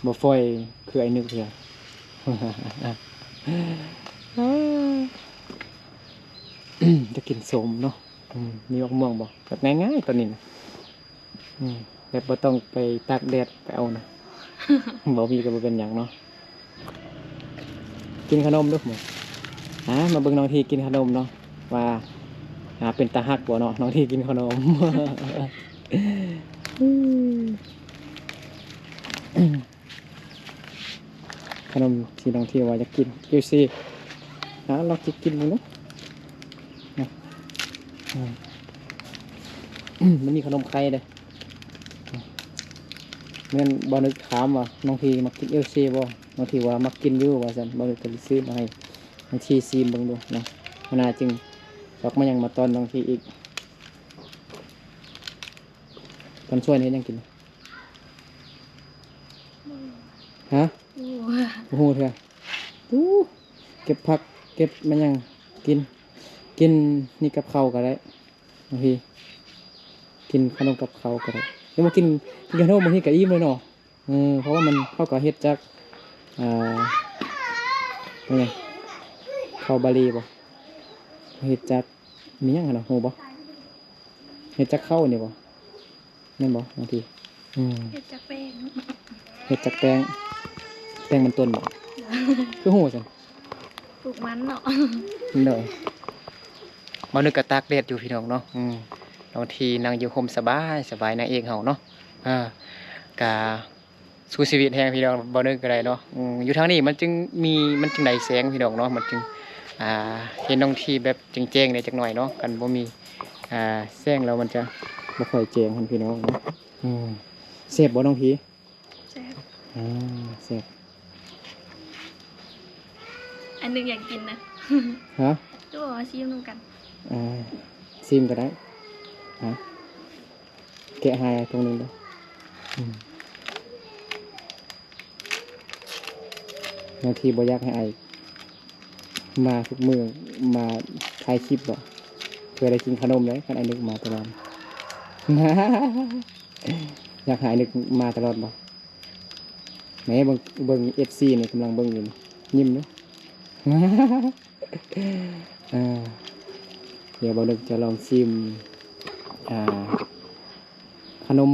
ບໍ່ຟອຍຄືອ້າຍນຶກເທື່ອ ຈະກິນສົ້ມເນາະ ອືມ ມີໝາກມ່ວງບໍ່? ແບບງ່າຍໆ ຕອນນີ້ນະ ອືມ ແບບບໍ່ຕ້ອງໄປຕາກແດດໄປເອົານະ. ບໍ່ມີກໍບໍ່ເປັນຫຍັງເນາະ. ກິນຂະໜົມດູມື້. ອ່າ ມາເບິ່ງນ້ອງທີກິນຂະໜົມເນາະ ວ່າ ອ່າ ເປັນຕາຮັກບໍ່ເນາະ ນ້ອງທີກິນຂະໜົມ. ຂະໜົມທີ່ນ້ອງທີວ່າຢາກກິນ ເອລຊີ. ອ່າ ລອງກິນເບິ່ງເນາະ. ນະ ອືມ ມັນມີຂະໜົມໄຂ່ເດ້. ແມ່ນ ບ່າວນຶກຖາມວ່ານ້ອງທີມັກກິນເອລຊີບໍ່? ນ້ອງທີວ່າມັກກິນຢູ່ວ່າຊັ້ນ. ບ່າວນຶກກໍຊິຊື້ມາໃຫ້ນ້ອງທີຊີມເບິ່ງດູເນາະ. ມື້ໜ້າຈຶ່ງຊອກມາຫຍັງມາຕອນນ້ອງທີອີກ. ຕອນຊ່ວຍນີ້ເຮັດຫຍັງກິນ? ຮະ? ບໍ່ຮູ້ເທື່ອ. ອູ້ ເກັບຜັກເກັບມາຫຍັງກິນ. ກິນນີ້ກັບເຂົ້າກໍໄດ້. ບາງທີກິນຂະໜົມກັບເຂົ້າກໍໄດ້. ແຕ່ວ່າກິນ ກິນຂະໜົມບາງທີກໍອີ່ມເລີຍເນາະ. ເອີ ເພາະວ່າມັນ ເຂົາກໍເຮັດຈາກ ອ່າ ເປັນຫຍັງ ເຂົ້າບາລີບໍ່? ເຮັດຈາກ ມີຫຍັງຫັ້ນນະ ຮູ້ບໍ່? ເຮັດຈາກເຂົ້ານີ້ບໍ່? ແມ່ນບໍ່ ນ້ອງທີ? ອືມ ເຮັດຈາກແປ້ງ ເຮັດຈາກແປ້ງ ແປ້ງມັນຕົ້ນບໍ່? ຄືຮູ້ຊັ້ນ? ປູກມັນເນາະ. ໂດຍ ບ່າວນຶກກໍຕາກແດດຢູ່ພີ່ນ້ອງເນາະ. ອືມ ນ້ອງທີນັ່ງຢູ່ຮົ່ມສະບາຍ ສະບາຍ ນາງເອກເຮົາເນາະ. ເອີ ກະ ສູ້ຊີວິດແຮງພີ່ນ້ອງ. ບ່າວນຶກກໍໄດ້ເນາະ. ອືມ ຢູ່ທາງນີ້ມັນຈຶ່ງມີ ມັນຈຶ່ງໄດ້ແສງພີ່ນ້ອງເນາະ. ມັນຈຶ່ງ ອ່າ ເຫັນນ້ອງທີແບບແຈ້ງໆແດ່ຈັກໜ້ອຍເນາະ. ຄັນບໍ່ມີ ອ່າ ແສງແລ້ວມັນຈະບໍ່ຄ່ອຍແຈ້ງຫັ້ນພີ່ນ້ອງເນາະ. ອືມ ແຊບບໍ່ນ້ອງທີ? ແຊບ. ອ່າ ແຊບ. ອັນໜຶ່ງຢາກກິນນະ. ຮະ? ຄືວ່າມາຊີມນຳກັນ. ອ່າ ຊີມກໍໄດ້. ຮະ? ແກະໃຫ້ຖົງໜຶ່ງເດີ້. ອືມ ບາງທີບໍ່ຢາກໃຫ້ອ້າຍມາທຸກມື້ ມາຖ່າຍຄລິບບໍ ເພື່ອໄດ້ກິນຂະໜົມເດ້ ຄັນອ້າຍນຶກມາຕະຫຼອດ. ຢາກໃຫ້ອ້າຍນຶກມາຕະຫຼອດບໍ? ແໝ ເບິ່ງ ເບິ່ງເອັຟຊີນີ້ກຳລັງເບິ່ງຢູ່ ຍິ້ມເດີ້. ອ່າ ດຽວບ່າວນຶກຈະລອງຊີມ ອ່າ ຂະໜົມ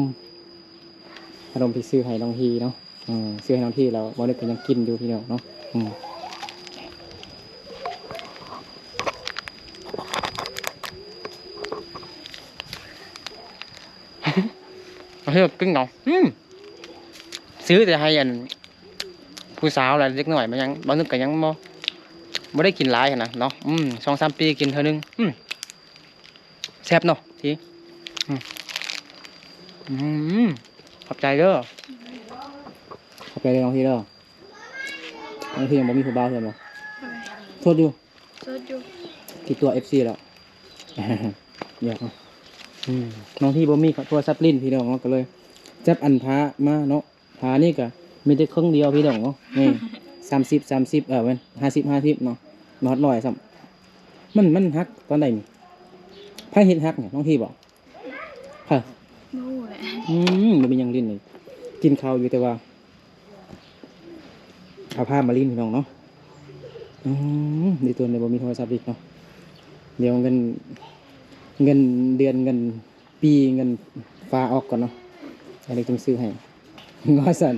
ຂະໜົມທີ່ຊື້ໃຫ້ນ້ອງທີເນາະ. ເອີ ຊື້ໃຫ້ນ້ອງທີແລ້ວ ບ່າວນຶກກໍຍັງກິນຢູ່ພີ່ນ້ອງເນາະ. ອືມ ເຮັດກິນເນາະ. ອືມ ຊື້ແຕ່ໃຫ້ອັນ ຜູ້ສາວ ແລະເດັກນ້ອຍມາຍັງ ບ່າວນຶກກໍຍັງບໍ່ ບໍ່ໄດ້ກິນຫຼາຍຫັ້ນນະເນາະ. ອືມ ສອງສາມປີກິນເທື່ອໜຶ່ງ. ອືມ ແຊບເນາະທີ. ອືມ ອືມ ຂອບໃຈເດີ້ ຂອບໃຈເດີ້ນ້ອງທີເດີ້. ນ້ອງທີຍັງບໍ່ມີຜູ້ບ່າວເທື່ອບໍ່? ໂສດຢູ່ ໂສດຢູ່ ຄິດຕົວເອັຟຊີແລ້ວ. ຢາກເນາະ. ອືມ ນ້ອງທີບໍ່ມີໂທລະສັບຫຼິ້ນພີ່ນ້ອງເນາະ ກໍເລີຍຈັບອັນພາມາເນາະ. ພານີ້ກະມີແຕ່ເຄິ່ງດຽວພີ່ນ້ອງເນາະ. ນີ້ ສາມສິບ ສາມສິບ ເອີ ແມ່ນ ຫ້າສິບ ຫ້າສິບເນາະ ບໍ່ຮອດຮ້ອຍຊ້ຳ. ມັນ ມັນຫັກຕອນໃດນີ້? ໃຜເຮັດຫັກນີ້ ນ້ອງທີບໍ? ເອີ ບໍ່ຮູ້ແຫຼະ. ອືມ ບໍ່ມີຫຍັງຫຼິ້ນເລີຍ ກິນເຂົ້າຢູ່ ແຕ່ວ່າເອົາພາມາຫຼິ້ນພີ່ນ້ອງເນາະ. ອືມ ດີຕົວນີ້ບໍ່ມີໂທລະສັບອີກເນາະ. ດຽວເງິນ ເງິນເດືອນ ເງິນ ປີ້ເງິນຟ້າອອກກ່ອນເນາະ ອັນນີ້ຈຶ່ງຊື້ໃຫ້ ວ່າຊັ້ນ.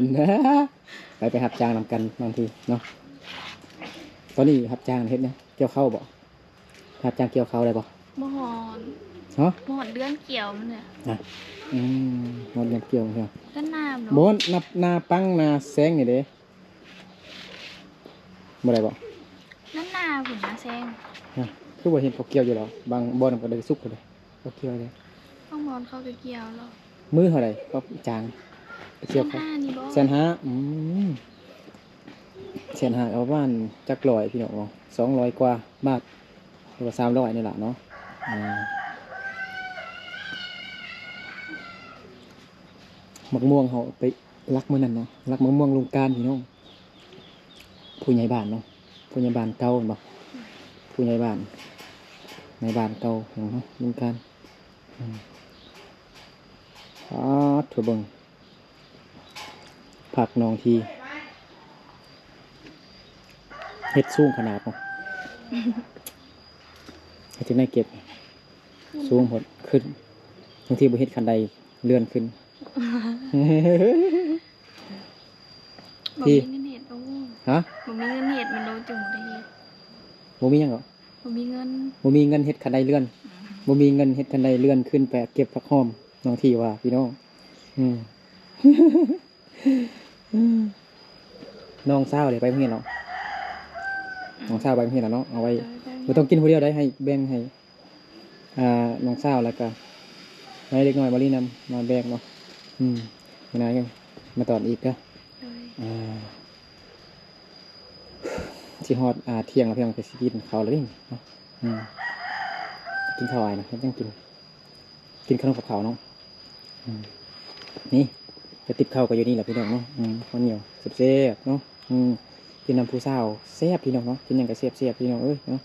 ໄປ ໄປຮັບຈ້າງນຳກັນບາງທີເນາະ. ຕອນນີ້ຮັບຈ້າງເຮັດຫຍັງ? ກ່ຽວເຂົ້າບໍ? ຮັບຈ້າງກ່ຽວເຂົ້າໄດ້ບໍ? ບໍ່ຮອດ. ຮະ? ບໍ່ຮອດເດືອນກ່ຽວມັນແຫຼະ. ນະ ອືມ ຮອດເດືອນກ່ຽວເນາະ. ເດືອນໜ້າບໍ? ບໍ່ ນາ ນາປັງ ນາແຊງນີ້ເດ້ ບໍ່ໄດ້ບໍ? ນາ ນາພຸ້ນ ນາແຊງ. ຮະ? ຄືບໍ່ເຫັນເຂົາກ່ຽວຢູ່ດອກ ບາງບ່ອນກໍໄດ້ສຸກເລີຍ. ເຂົາກ່ຽວເດ້ ບາງບ່ອນເຂົາກໍກ່ຽວແລ້ວ. ມື້ເທົ່າໃດເຂົາຈ້າງໄປກ່ຽວເຂົ້າ? ແສນຫ້ານີ້ບໍ? ແສນຫ້າ. ອືມ ແສນຫ້າກໍປະມານຈັກຮ້ອຍພີ່ນ້ອງເນາະ ສອງຮ້ອຍກວ່າບາດ ຫຼືວ່າສາມຮ້ອຍນີ້ລະເນາະ. ອ່າ ໝາກມ່ວງເຮົາໄປລັກມື້ນັ້ນເນາະ ລັກໝາກມ່ວງລຸງການພີ່ນ້ອງ. ຜູ້ໃຫຍ່ບ້ານເນາະ ຜູ້ໃຫຍ່ບ້ານເກົ່າແມ່ນບໍ່? ຜູ້ໃຫຍ່ບ້ານ ນາຍບ້ານເກົ່າຂອງເຮົາ ລຸງການ. ອືມ ປາດໂທ້ ເບິ່ງຜັກນ້ອງທີ ເຮັດສູງຂະໜາດເນາະ. ເຮັດຈັ່ງໃດເກັບສູງໂພດ ຂຶ້ນ ບາງທີບໍ່ເຮັດຄັນໄດເລື່ອນຂຶ້ນ. ບໍ່ມີເງິນເຮັດ. ໂອ້ ຮະ? ບໍ່ມີເງິນເຮັດ ມັນໂດນຈຶ່ງບໍ່ໄດ້ເຮັດ. ບໍ່ມີຫຍັງເກາະ? ບໍ່ມີເງິນ ບໍ່ມີເງິນເຮັດຄັນໄດເລື່ອນ. ອືມ ບໍ່ມີເງິນເຮັດຄັນໄດເລື່ອນ ຂຶ້ນໄປເກັບຜັກຫອມ ນ້ອງທີ່ວ່າ ພີ່ນ້ອງ. ອືມ ນ້ອງສາວເດ ໄປໂຮງຮຽນແລ້ວ? ອືມ ນ້ອງສາວໄປໂຮງຮຽນແລ້ວເນາະ. ເອົາໄວ້ ໄປ ໄປ ບໍ່ຕ້ອງກິນຜູ້ດຽວໄດ໋ ໃຫ້ແບ່ງໃຫ້ ອ່າ ນ້ອງສາວ ແລ້ວກະໃຫ້ເດັກນ້ອຍມາຫຼິ້ນນຳ ມາແບ່ງເນາະ. ອືມ ມື້ໜ້າມາຕອນອີກເດີ. ໂດຍ ອ່າ ຊິຮອດ ອ່າ ທ່ຽງແລ້ວ ພີ່ນ້ອງ ກໍຊິກິນເຂົ້າແລ້ວເດເນາະ. ອືມ ກິນເຂົ້າອ້າຍນະ ເຮັດຫຍັງກິນ? ກິນຂະໜົມກັບເຂົ້າເນາະ. ອືມ ນີ້ ກະຕິບເຂົ້າກໍຢູ່ນີ້ແຫຼະ ພີ່ນ້ອງເນາະ. ອືມ ເຂົ້າໜຽວແຊບໆເນາະ. ອືມ ກິນນຳຜູ້ສາວແຊບ ພີ່ນ້ອງເນາະ. ກິນຫຍັງກໍແຊບໆ ພີ່ນ້ອງເອີຍເນາະ.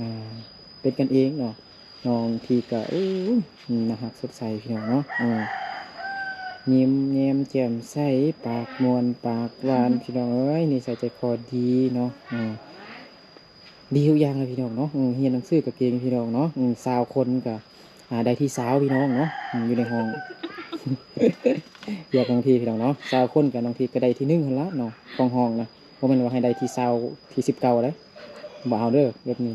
ອ່າ ເປັນກັນເອງເນາະ. ນ້ອງທີ່ກໍ ໂອ້ຍ ໜ້າຮັກສົດໃສ ພີ່ນ້ອງເນາະ. ເອີ ຍິ້ມແຍ້ມແຈ່ມໃສ ປາກມ່ວນປາກຫວານ ອືຮຶ ພີ່ນ້ອງເອີຍ ນິໄສໃຈຄໍດີເນາະ. ເອີ ດີທຸກຢ່າງເລີຍ ພີ່ນ້ອງເນາະ. ເອີ ຮຽນໜັງສືກໍເກັ່ງ ພີ່ນ້ອງເນາະ. ເອີ ຊາວຄົນກໍ ອ່າ ໄດ້ທີຊາວ ພີ່ນ້ອງເນາະ. ເອີ ຢູ່ໃນຫ້ອງ ຢອກນ້ອງທີ່ ພີ່ນ້ອງເນາະ. ຊາວຄົນກໍ ນ້ອງທີ່ກໍໄດ້ທີໜຶ່ງຫັ້ນລະເນາະ ຂອງຫ້ອງນະ. ບໍ່ແມ່ນວ່າໃຫ້ໄດ້ທີຊາວ ທີສິບເກົ້າເດ້ ບໍ່ເອົາເດີແບບນີ້.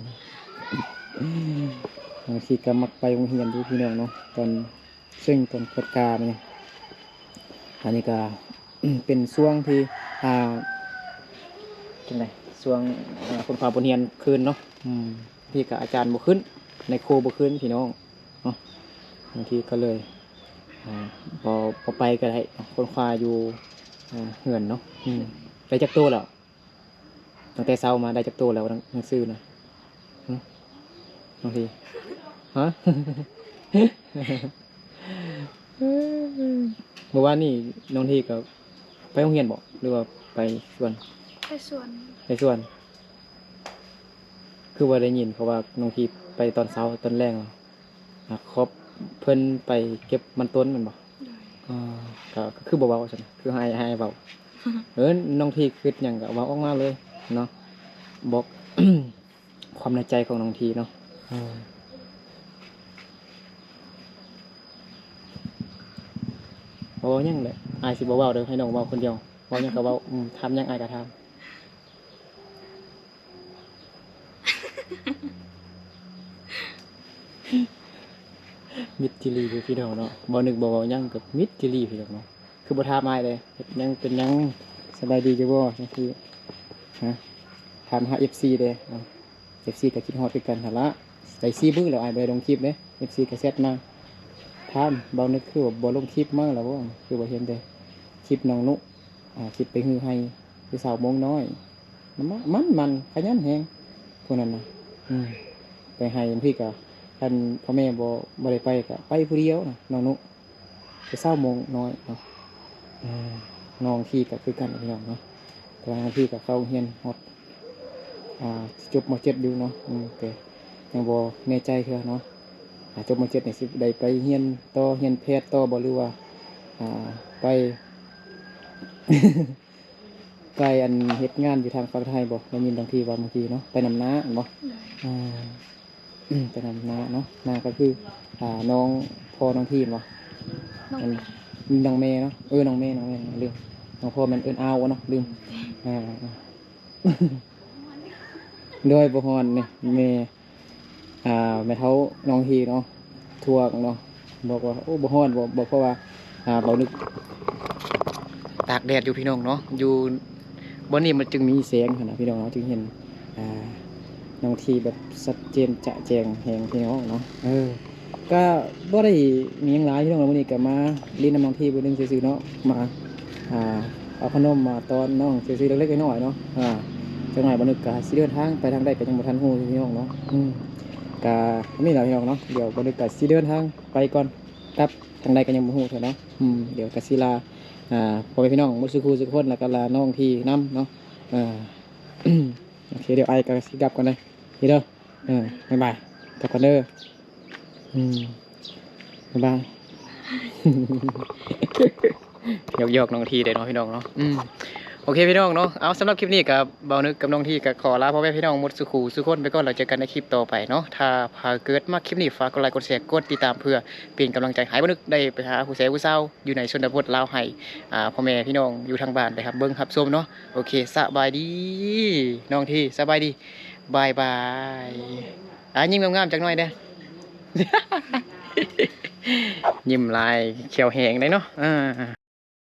ບາງທີກໍມັກໄປໂຮງຮຽນຢູ່ ພີ່ນ້ອງເນາະ ຕອນເຊິ່ງຕອນກວດກາແມ່ນຫຍັງ. ອັນນີ້ກໍ ເປັນຊ່ວງທີ່ ອ່າ ຈັ່ງໃດ ຊ່ວງ ອ່າ ຄົ້ນຄວ້າບົດຮຽນຄືນເນາະ. ອືມ ບາງທີກໍອາຈານບໍ່ຂຶ້ນ ນາຍຄູບໍ່ຂຶ້ນ ພີ່ນ້ອງເນາະ. ບາງທີກໍເລີຍ ອ່າ ບໍ່ ບໍ່ໄປກໍໄດ້ ຄົ້ນຄວ້າຢູ່ ອ່າ ເຮືອນເນາະ. ອືມ ໄດ້ຈັກໂຕແລ້ວ? ຕັ້ງແຕ່ເຊົ້າມາໄດ້ຈັກໂຕແລ້ວ ໜັງ ໜັງສືນະ? ຫຶ ນ້ອງທີ່ ຮະ? ມື້ວານນີ້ນ້ອງທີ່ກໍໄປໂຮງຮຽນບໍ ຫຼືວ່າໄປສວນ? ໄປສວນ ໄປສວນ. ຄືວ່າໄດ້ຍິນເຂົາວ່ານ້ອງທີ່ໄປຕອນເຊົ້າ ຕອນແລງ ອາ ຄອບເພິ່ນໄປເກັບມັນຕົ້ນແມ່ນບໍ່? ໂດຍ. ອ່າ ກໍ ກໍຄືບໍ່ເວົ້າຊັ້ນ ຄືໃຫ້ ໃຫ້ເວົ້າ. ເອີ ນ້ອງທີ່ຄິດຫຍັງກໍເວົ້າອອກມາເລີຍເນາະ ບອກຄວາມໃນໃຈຂອງນ້ອງທີ່ເນາະ. ເອີ ບໍ່ເວົ້າຫຍັງແຫຼະ ອ້າຍຊິບໍ່ເວົ້າເດີ ໃຫ້ນ້ອງເວົ້າຄົນດຽວ ເວົ້າຫຍັງກໍເວົ້າ. ອືມ ຖາມຫຍັງອ້າຍກໍຖາມ. ມິດຈີ່ຫຼີ່ ພີ່ນ້ອງເນາະ. ບໍ່ນຶກບໍ່ເວົ້າຫຍັງ ກໍມິດຈີ່ຫຼີ່ ພີ່ນ້ອງເນາະ. ຄືບໍ່ຖາມອ້າຍເດ້ ເຮັດຫຍັງ ເປັນຫຍັງ ສະບາຍດີຢູ່ບໍ່ ຈັ່ງຊີ້ ຮະ? ຖາມຫາເອັຟຊີເດ້. ເອັຟຊີກໍຄິດຮອດຄືກັນຫັ້ນລະ. ໄດ້ສີ່ມື້ແລ້ວ ອ້າຍບໍ່ໄດ້ລົງຄລິບເດ້ ເອັຟຊີກໍແຊັດມາຖາມ ເບົານຶກຄືວ່າບໍ່ລົງຄລິບມາແລ້ວບໍ່ ຄືວ່າເຫັນແຕ່ຄລິບນ້ອງນຸ ອ່າ ຄລິບໄປຮື້ໄຮ່ຜູ້ສາວມົ້ງນ້ອຍ. ມັນ ມັນ ມັນຂະຫຍັນແຮງຜູ້ນັ້ນນະ. ອືມ ໄປໄຮ່ບາງທີກໍ ຄັນພໍ່ແມ່ບໍ່ ບໍ່ໄດ້ໄປກໍໄປຜູ້ດຽວນະ ນ້ອງນຸ ຜູ້ສາວມົ້ງນ້ອຍເນາະ. ເອີ ນ້ອງທີ່ກໍຄືກັນ ພີ່ນ້ອງເນາະ ແຕ່ວ່ານ້ອງທີ່ກໍເຂົ້າຮຽນຮອດ ອ່າ ຈົບ ມ.ເຈັດ ຢູ່ເນາະ. ອືມ ແຕ່ຍັງບໍ່ແນ່ໃຈເທື່ອເນາະ ອ່າ ຈົບ ມ.ເຈັດ ນີ້ຊິໄດ້ໄປຮຽນຕໍ່ ຮຽນແພດຕໍ່ບໍ່ ຫຼືວ່າ ອ່າ ໄປ ໄປ ອັນ ເຮັດງານຢູ່ທາງຝັ່ງໄທບໍ່? ໄດ້ຍິນນ້ອງທີ່ເວົ້າເມື່ອກີ້ເນາະ ໄປນຳນ້າແມ່ນບໍ່? ໂດຍ. ອ່າ ໄປນຳນ້າເນາະ ນ້າກໍຄື ອ່າ ນ້ອງພໍ່ນ້ອງທີ່ແມ່ນບໍ່? ນ້ອງແມ່ ນ້ອງແມ່ເນາະ. ເອີ ນ້ອງແມ່ ນ້ອງແມ່ ລືມ ນ້ອງພໍ່ແມ່ນເອີ້ນອາວເນາະ ລືມ. ໂດຍ. ອ່າ ໂດຍ ບໍ່ຮ້ອນນີ້ ແມ່ ອ່າ ແມ່ເຖົ້ານ້ອງທີ່ເນາະ ທວງເນາະ ບອກວ່າ ໂອ້ ບໍ່ຮ້ອນບໍ່ ບໍ່ ເພາະວ່າ ອ່າ ເບົານຶກຕາກແດດຢູ່ ພີ່ນ້ອງເນາະ. ຢູ່ບ່ອນນີ້ມັນຈຶ່ງມີແສງຫັ້ນນະ ພີ່ນ້ອງເນາະ ຈຶ່ງເຫັນ ອ່າ ນ້ອງທີ່ແບບຊັດເຈນຈະແຈ້ງແຮງ ພີ່ນ້ອງເນາະ. ເອີ ກໍບໍ່ໄດ້ມີຫຍັງຫຼາຍ ພີ່ນ້ອງເນາະ ມື້ນີ້ກໍມາຫຼິ້ນນຳນ້ອງທີ່ຜູ້ໜຶ່ງຊື່ໆເນາະ ມາ ອ່າ ເອົາຂະໜົມມາຕ້ອນນ້ອງຊື່ໆ ເລັກໆນ້ອຍໆເນາະ. ອ່າ ຈັກໜ້ອຍບ່າວນຶກກະຊິເດີນທາງໄປທາງໃດກະຍັງບໍ່ທັນຮູ້ ພີ່ນ້ອງເນາະ. ອືມ ກະມີແຫຼະ ພີ່ນ້ອງເນາະ ດຽວບ່າວນຶກກະຊິເດີນທາງໄປກ່ອນ ກັບທາງໃດກະຍັງບໍ່ຮູ້ເທື່ອເນາະ. ອືມ ດຽວກະຊິລາ ອ່າ ພໍ່ແມ່ພີ່ນ້ອງໝົດສູ່ຄູ່ສູ່ຄົນ ແລ້ວກະລານ້ອງທີ່ນຳເນາະ. ເອີ ໂອເຄ ດຽວອ້າຍກະຊິກັບກ່ອນເດີ ເດີ. ເອີ ບາຍບາຍ ກັບກ່ອນເດີ. ອືມ ບາຍບາຍ ຢອກໆນ້ອງທີ່ເດ້ເນາະ ພີ່ນ້ອງເນາະ. ອືມ ໂອເຄພີ່ນ້ອງເນາະ ເອົາ ສຳລັບຄລິບນີ້ກໍ ບ່າວນຶກກັບນ້ອງທີກໍຂໍລາພໍ່ແມ່ພີ່ນ້ອງໝົດສູ່ຄູ່ສູ່ຄົນໄປກ່ອນ ແລ້ວເຈີກັນໃນຄລິບຕໍ່ໄປເນາະ. ຖ້າຫາກເກີດມັກຄລິບນີ້ ຝາກກົດໄລກົດແຊ ກົດຕິດຕາມ ເພື່ອເປັນກຳລັງໃຈໃຫ້ບ່າວນຶກໄດ້ໄປຫາຜູ້ແຊຜູ້ສາວຢູ່ໃນຊົນນະບົດລາວ ໃຫ້ ອ່າ ພໍ່ແມ່ພີ່ນ້ອງຢູ່ທາງບ້ານໄດ້ຮັບເບິ່ງຮັບຊົມເນາະ. ໂອເຄ ສະບາຍດີນ້ອງທີ ສະບາຍດີ ບາຍບາຍ. ອ່າ ຍິ້ມງາມໆຈັກໜ້ອຍເດີ້ ຍິ້ມຫຼາຍ ແຂ້ວແຫ້ງໄດ໋ເນາະ ເອີ.